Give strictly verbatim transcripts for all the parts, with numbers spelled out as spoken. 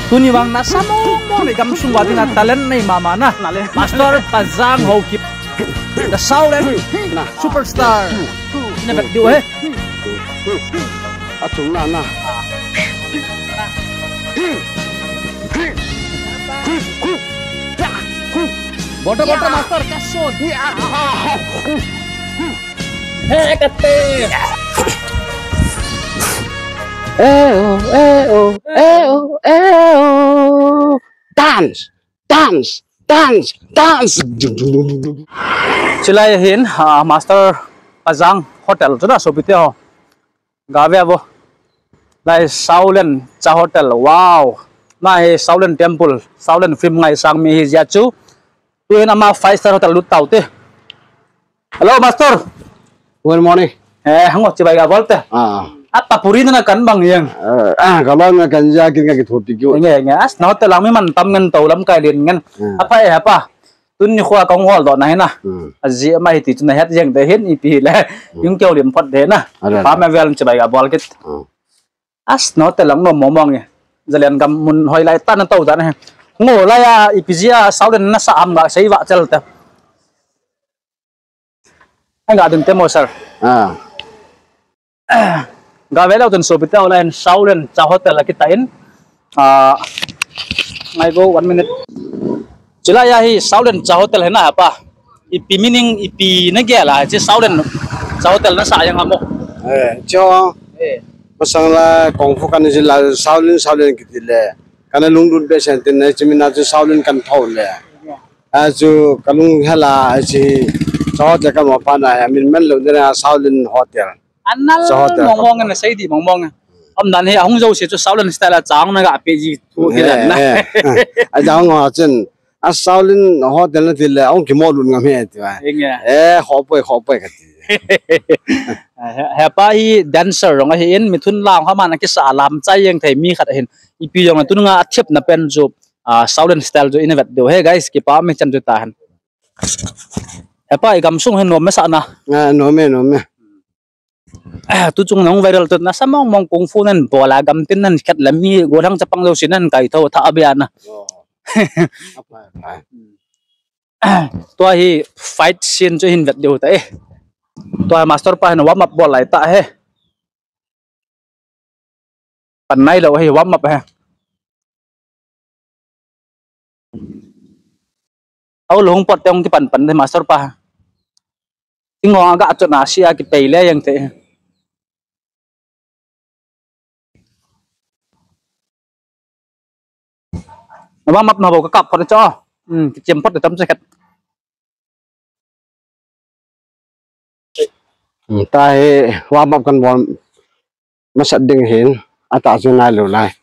Tuni vang nasa mong mong le gamsung uva dinga talent nei mama na. Master Pajang Haokip. The Shaolin Superstar. Ina vet diu ahi. Achung na na. Bota, bota, master, kasun. He, kate. Eh, oh, eh, oh, eh, oh, eh, oh. Dance, dance, dance, dance. Chulai hin, ah, Master Pajang Hotel chu na, sopite ho. Gave avo. Lai Shaolin Cha Hotel. Wow. Na hi Shaolin Temple, Shaolin film ngaisang mi hi jia chu. Tuhin ama five star hotel lut taute. Hello, master. Good morning. Eh, hango chibai ga bolte. Ah. Apa puri na kan bang yang. Eh, ah, kalau na kan ja kin ka kithopi kyo. Nge, nge. As na hotel lang mi man tam ngen to lam kai lin ngen. Ah. Apa eh, apa. Tuni khua kong hol do na hina. Hmm. Aji ama hiti chu na het jeng de hin ipi le. Hmm. Yung kyo lim phot de na. Ada, ada. Pa me vel chibai ga bol kit. Hmm. As no te lang no momong e. Zalen gam mun hoi lai ta na to ta na he. Ngo lai a ipi jia Shaolin nasa am ga sei va chel ta. Ai ga dun te mo sir. Ah. Ga ve lo tun sopite ho lai Shaolin Cha Hotel a kita in. Ah, ngai go one minute. Chulai a hi Shaolin Cha Hotel hi na pa. Ipi meaning, ipi na gel a, chi Shaolin Cha Hotel nasa yang amo. Eh, cho. Eh. Masang la kung fu kan ji la Shaolin, Shaolin kiti le. Kana lungdon be sen tin na chi mina chu Shaolin kan thou le. A chu ka lung hela a chi Cha Hotel ka mo pa na ya min man lo de na Shaolin Hotel. Anal Cha Hotel mong mong na sei di mong mong. Om dan hi ahung jo se chu Shaolin style a chang na ga pe ji thu hi dan na. Eh, eh. A jang ho chen. A Shaolin Hotel na ti le, ong kimo lut ngam he ti va. Eng e. Eh, khopoi, khopoi ka ti. Eh, he, he pa hi dancer jong ahi in, mi thun lang ho man a kisa lam chai jeng thei mi khat ahin. Ipi jong a tun nga a thip na pen chu, ah, Shaolin style chu in a vet diu. He guys, kipa mi chan chu ta han. He pa i gam sung hin nom me sa na. Ah, nom me, nom me. Ah, tu chung nong viral tu nasa mong mong kung fu nan bola gam tin nan khat la mi golang chapang lo sin nan kai tho tha abia na. Oh. Apa, apa. Tua hi fight scene chu hin vet diu ta e. Tua master pa hin warm up bol lai ta he. Pan nai lo hi warm up he. Au lo hung pot te hung kipan pan de master pa. Ting hong aga chot na sia kipei le yang te. Na warm up na bo ka kap pot cho. Hmm, kichem pot tam che khat. Hmm, ta hi warm up kan bol masat ding hin, ata chu nai lo lai.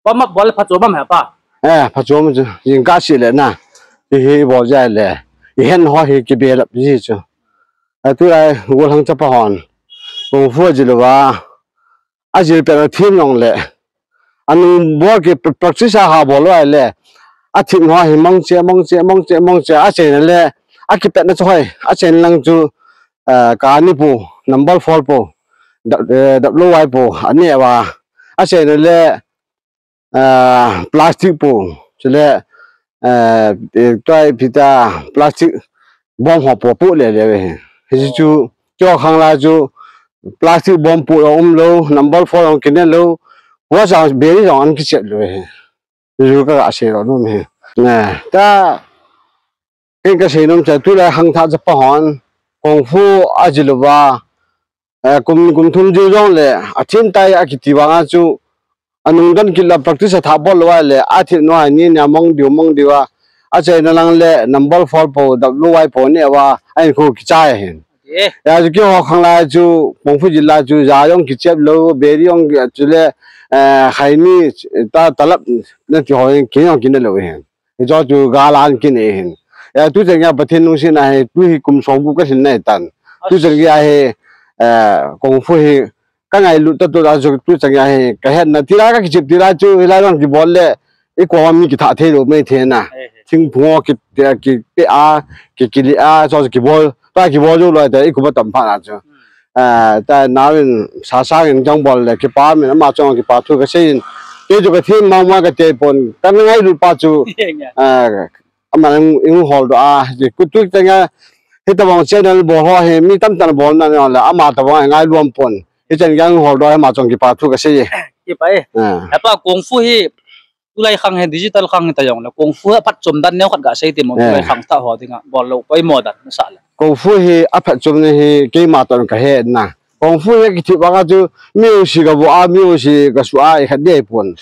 Warm up bol pha chu bam he pa. Eh, pha chu bam chu, jing ka si le na. Ti hi bol jai le. I hen ho hi ki be lap ji chu. A tu lai golang chapa hon. Kung fu ji lo wa. A jil pe a thim nong le. Anung bol ki pr-, practice a ha bol lo ai le. A thim ho hi mong che, mong che, mong che, mong che. A che na le. A ki pet na chu hoi. A che lang chu, eh, ka ni pu, number four pu. Dap, eh, dap lo wai pu. A ne wa. A che na le. Ah, plastic pu, chule, ah, eh, toi pita plastic bomb ho pu pu le le ve. Hi chu, cho khang la chu plastic bomb pu um lo, number four ong kine lo, wa sa beri ong an ki chet lo ve. Ju ka ga se lo no me. Na, ta, Ken ka seinom cha tu lai hang tha cha pa hon, kung fu a ji lo va, eh, kum, kum thum ji jong le, a thim tai a kiti vang a chu, a nung dan kit la practice a tha bol lo a le, a thim no a ni ni a mong diu, mong diu a, a chai na lang le, number four po, dap lo wai po ne va, a in khu ki chai hin. Eh. Ya chu ki ho khang lai chu, kung fu ji la chu, ja jong ki chep lo, beri jong ki chu le, eh, khai ni, ta, talap, na ti ho ki jong ki ne lo hin. Hi chu chu galan kin e hin. Ya tu chang ya Pathen lungset a hi tu hi kum som gu ka hin nai tan. Tu chang ya hi, eh, kung fu hi ka ngailut ta tu la chu tu chang ya hi ka het na ti la ka kichep ti la chu hi la long ki bol le i ko mi ki tha thei lo mai the na. Thing phung ki ki pe a ki ki li a chu ki bol ta ki bol ju lo ta i ko ba tam pha na chu. Eh, ta na win sa sa ngin jang bol le ki pa min ama chong ki pa thu ka sei in. Kei chu ka them mama ka tei pon. Ka ngailut pa chu. Aman ing hol do a. Kutu tanga. Hitabang channel bol ho hi mi tamtah bol na le ama tabang ngailuam pon. Hichan ka ing hol do hi ama chong kipa thu ka sei. Kipa e. Apa kung fu hi tulai khang hi digital khang hi ta jong le kung fu phatchom dan neo khat ka sei ti mo tulai khang ta ho dinga bol lo poi mo dan sa le. Kung fu hi aphatchom ni hi keima ton ka he na. Kung fu hi kiti banga chu music ka vo a music ka su a khat dei pon.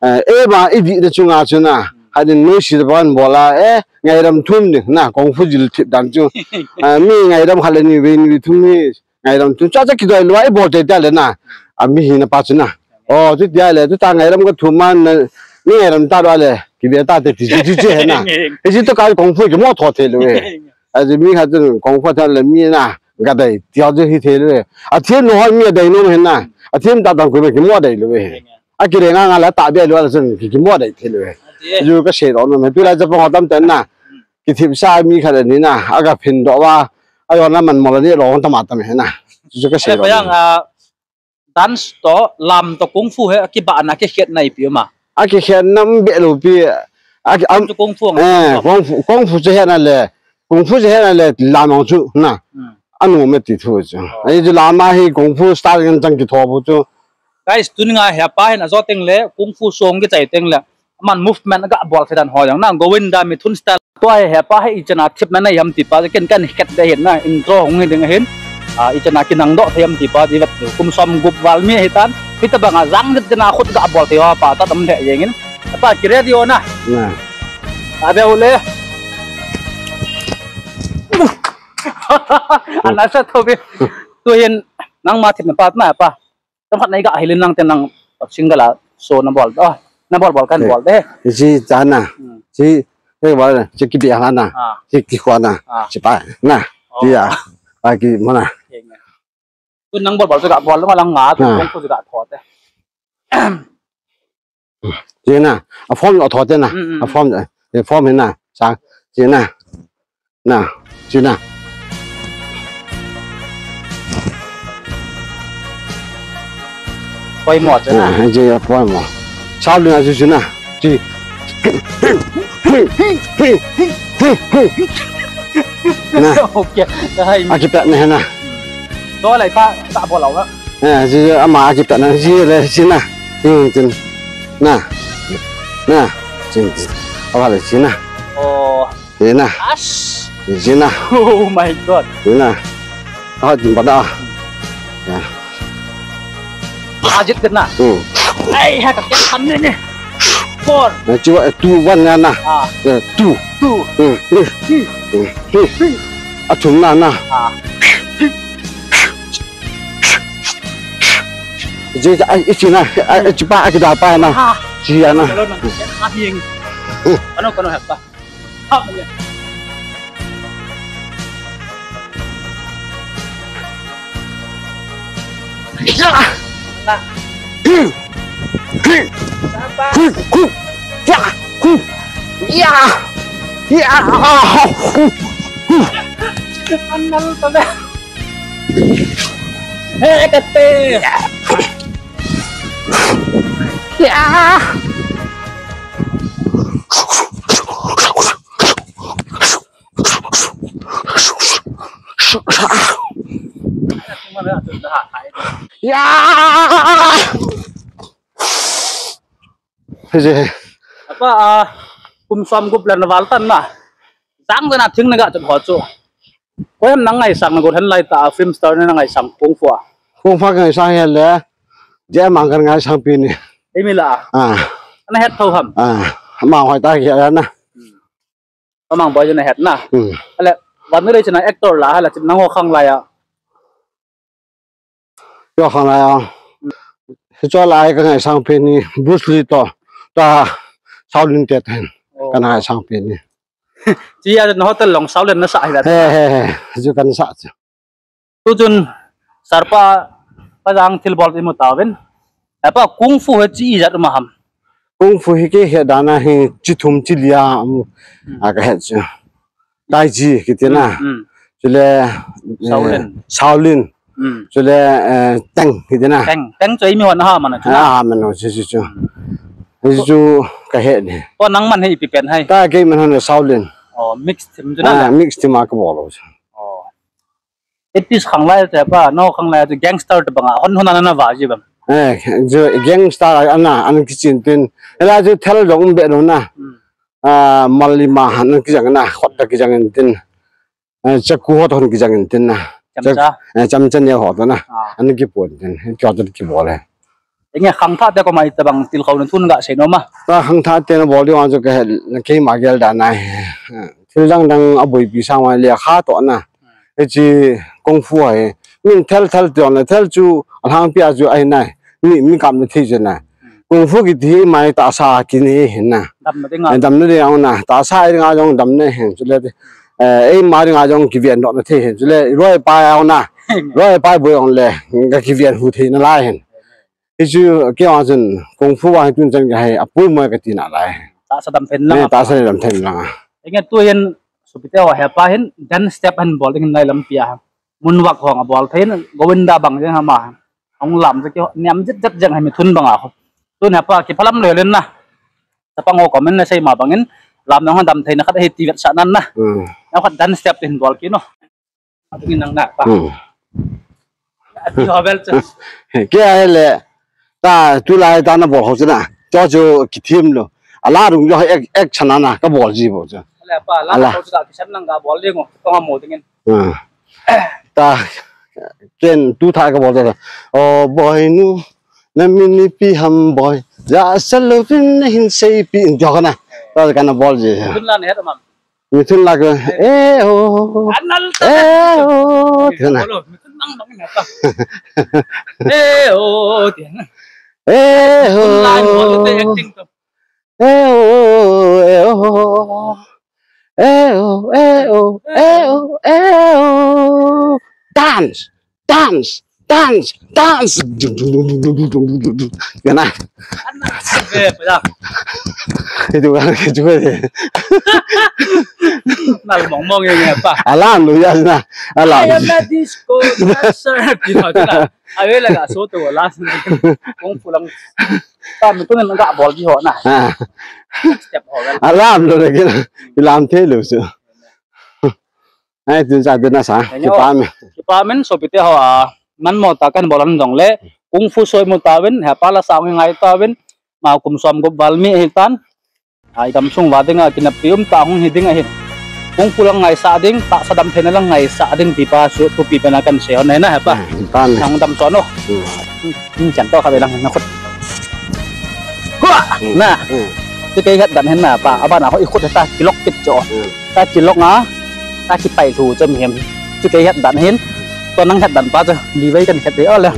E ma i di na chunga chu na. Hadin music ban bol a e ngairam thum ni na kung fu jil thip dan chu. Mi ngairam khat le ni ve ni thum hi ngairam thum cha cha kidoi lua i bol te ta le na. Ami hi na pa chu na. O chu tia le chu ta ngairam ka thum man ni ngairam ta lua le ki ve ta te ti ti ti he na. Hi ji to ka kung fu ki mo tho te lu e. A ji mi kha chu kung fu ta le mi na. Ka dei, tia chu hi thei le. A thim no hoi mi a dei no he na. A thim ta tang kui ma ki mo dei le he. A ki re nga nga la ta be lo la chun ki ki mo dei thei le. Ju ka se ro no me tu la cha pang tam ten na. Ki thim sa mi kha ni na. A ka phin do wa. A yo na man mo la ni lo ta ma ta me he na. Ju ka se ro. Yang a dance to lam to kung fu he ki ba na ki khet nai pi ma. A ki khet nam be lo pi. A ki am kung fu. Eh, kung fu kung fu che he na le. Kung fu che he na le lam ang chu na. Anu me ti thu chu. Ai chu lama hi kung fu style kan chang ki tho bu chu. Guys, tun nga he pa hin a zo teng le kung fu song ki chai teng le. Man movement ga bol thedan ho yang na Govinda mi thun style. Tua he pa he ichana thip na na yam ti pa ken kan khet de hin na intro hung hi ding hin. A ichana kinang do thei yam ti pa di vet kum som gup val mi hi tan. Hitabanga jang dit na khut ga bol thei ho pa ta tam le yengin. Pa ki ready o na. Na. A be u le. Ana sa thobi. Tu hin nang ma thip na pa na pa. Tam khat na i ga hilin lang te nang single a so na bol. Oh, na bol bol kan bol de. Ji ta na. Ji te bol ji ki bi ha na. Ji ki khwa na. Ji pa na. Ji ya. Pa ki mo na. Tu nang bol bol chu ga bol lang nga tu kong tu ga tho te. Ji na. A form lo tho te na. A form, a form na. Sa. Ji na. Na, ji na. Poi mo te na. Ah, ji poi mo. Sao le na ji ji na. Ji. Na. Okay. Hai. A ji pe na na. To lai pa ta bo lau na. Eh, ji ama a ji pe na ji le ji na. Ji ji. Na. Na. Ji ji. A ba le ji na. Oh. Zina. Ash. Zina. Oh my God. Zina. Ah, jin pada. Ya. Ajit kena. Hmm. Ai, ha, kaki kami ni. Four. Na, cuba, eh, two, one, na, na. Ah. Eh, two. Two. Hmm, hmm. Hmm. Hmm. Hmm. Achum, na, na. Ah. Ji, ai, isi na, ai, ai, cuba, ai, kita apa, na. Ah. Ji, ya, na. Kalau nak, ah, yang. Hmm. Kano, kano, apa? Anal tabe. Eh, kate. Ya. Ya. Apa, ah, kum som gup le na val tan na. Sang na thing na ga chu ho chu. Koiham nang ngaisang na got hen lai ta, film star na ngaisang kung fu a. Kung fu ngaisang hen le, je mang kan ngaisang pi ni. Imi la. Ah. Ana het tho ham. Ah, mang hoi ta ki na. Hmm. Amang boi na het na. Hmm. Ale, van le chena actor la, hala chin nang ho khang lai a. Yo khang lai a. Hicho lai ka ngaisang pi ni, Bruce Lee to, ta Shaolin te ten. Oh. Ka ngaisang pi ni. Chi ya na hotel long Shaolin na sa hi la. He, he, he. Ju kan sa. Tu chun sarpa pa jang thil bol imu tauvin. Apa kung fu he chi ijat ma ham. Kung fu hi kei he dan a hi chi thum chi li a, um, hmm, a ka he chu. Tai chi kiti na. Hmm, hmm. Chule, eh, Shaolin. Shaolin. Hmm. Chule, eh, Teng kiti na. Teng, Teng chu imi hon ha mana chu na. Ha mana chu chu chu. Hichu kahet ne. Tua nangman hi ipi pen ham? Ta keiman hon le Shaolin. Oh, mix thim chu na. Ah, mix thim a kabol u chu. Oh. Eighties khanglai te pa, no khanglai te gangster te banga hon hon ana va ji bang. Eh, chu gangster ana, ana kichin tin. Ela chu thel jong um be lo na. Hmm. Ah, malima ana kijang na, khot ta kijang in tin. Eh, chaku ho to hon kijang in tin na. Chamcha. Chak-, eh, chamcha ne ho to na. Ah. Ana kipon tin. Kyo to kibol e. Inge khangthah te koma itobang tilkhou na thu gasei nom a? Ta khangthah te nabol diu a chu kahet, keima gel dan ahi. Thil dang dang aboipi sang uva lekha toh na. Hiche kung fu hi. Min thel thel ti jong le thel chu alhangpi a chu ahi nai. Mi, mi kap na thei chu na. Kung fu kiti hi mai tahsa kini hi na. Damna ding a. Eh, damna ding a na. Tahsa dinga jong damna hi chule. Eh, eima dinga jong kiven doh na thei hi chule. Loi pai a na. Loi pai boi jong le. Ka kiven hu thei nalai hi. Hichu keiho chun kung fu vang hi tun chan kahi apoimo kati nalai. Tahsa damthei lang. Eh, tahsa damthei lang a. Inge tuhin sopite ho hepa hin dance step ahin bol ding hin nai lampi a. Moonwalk ho abol thei in Govinda bang jeng ham a. Hung lam jeng keiho niam jet jet jeng hi mi thun banga ho. Tun hepa kiphalam loi len na. Chapang ho comment nasei ma bangin lam nang ho damthei na khat ahi ti vetsah nan na. Hmm. Na khat dance step hin bol kit no. Atung in nang na pa. Hmm. Ati ho bel chu. Kei a le, ta tulai ta nabol ho chu na. Chu chu kithim lou. Ala rung jo ek, ek chana na kabol ji bou chu. Ale pa, ala. Ala. Ho chu ka kisan nang kabol ding o. Tong amo ding in. Hmm. Ta ken tu tha kabol ta. O boy nu, na min ipi ham boy. Ja salo pin na hin seipi in jo kana. Ta kana bol ji. Tun la ne het mam. Mithun la ke, eh, oh. Anal ta. Eh, oh, tina. Bolo, mithun bang bang na ta. Eh, oh, tina. Eh, oh. Mithun la, bolo te acting to. Eh, oh, eh, oh. Eh, oh, eh, oh, eh, oh, eh, oh. Dance. Dance, dance, dance. Kana. Ana, sebe, pala. Itu kan, itu kan. Nal mong mong yang apa? Alam tu ya na. Alam. I am a disco dancer. Pino, pino. Awe la ga so to last. Kung fu lang. Ta mi tu nang ga bol ji ho na. Ah. Step ho. Alam tu lagi. Alam thei lou chu. Ai, tin sa, tin na sa. Ai, kipa me. Kipa men, sopite ho a, man mo ta kan bolan jong le, kung fu soi mo ta ven, hepa la sa ngai ta ven, ma kum som gup val mi hi tan. Ai, gam sung va ding a, kinapi um ta hung hi ding ahi. Kung fu lang ngaisah ding, tahsa damthei na lang ngaisah ding, ti pa su, thupi pen a kan sei hon na hepa. Ai, tan. Nang dam son o. Hmm. Hmm, chan to kha ve lang na khut. Hua! Hmm. Na. Hmm. Chu kei het dan hin na pa, aban a ho i khut ta kilok kit cho. Hmm. Ta kilok nga, ta kipai thu chom hem. Chu kei het dan hin. To nang het dan pa chu, li vai kan het de o le.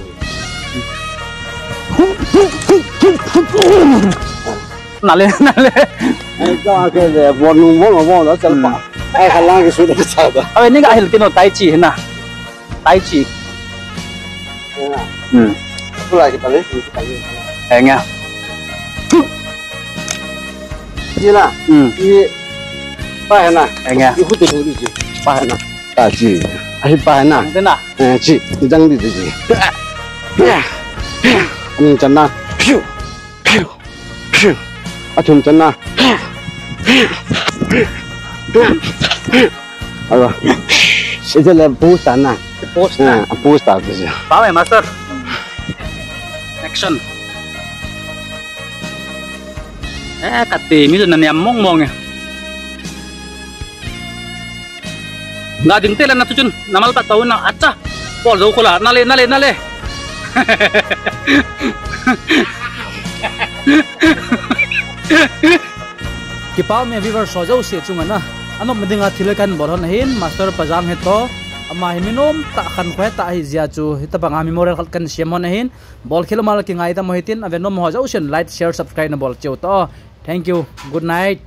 Na le, na le. Ai, ka ke le, bon nu bon bon da chal pa. Hmm. Ai, khalang ki su da cha da. Awe, ni ga hil kino tai chi hin na. Tai chi. Hmm. Pula ki pale, ki pale. Enga. Ji na. Hmm. Ji. Pa hai na. Enga. Ji hu te hu ji. Pa hai na. Ta ji. Ahi pa hai na. Ang na. Eh, ji. Jang di ji. Ni chan na. Piu. Piu. Piu. Athum chan na. Alo. Ijale post ta na. Post ta. Ah, post ta. Ba me master. Action. Eh, kati mi na niam mong mong e. Nga ding te la na tu chun, na mal ta tau na, acha. Pol zo khola, na le, na le, na le. Kipa me viewers ho jouse chunga na. Anop me dinga thil kan bol hon ahin, Master Pajang hi to. Ama hi mi nom ta khan khoi ta hi jia chu, hitabanga memorial khat kan siam hon ahin. Bol khel mal kingai ta mo hitin, ave nom ho jousen like, share, subscribe na bol cheu to. Thank you. Good night.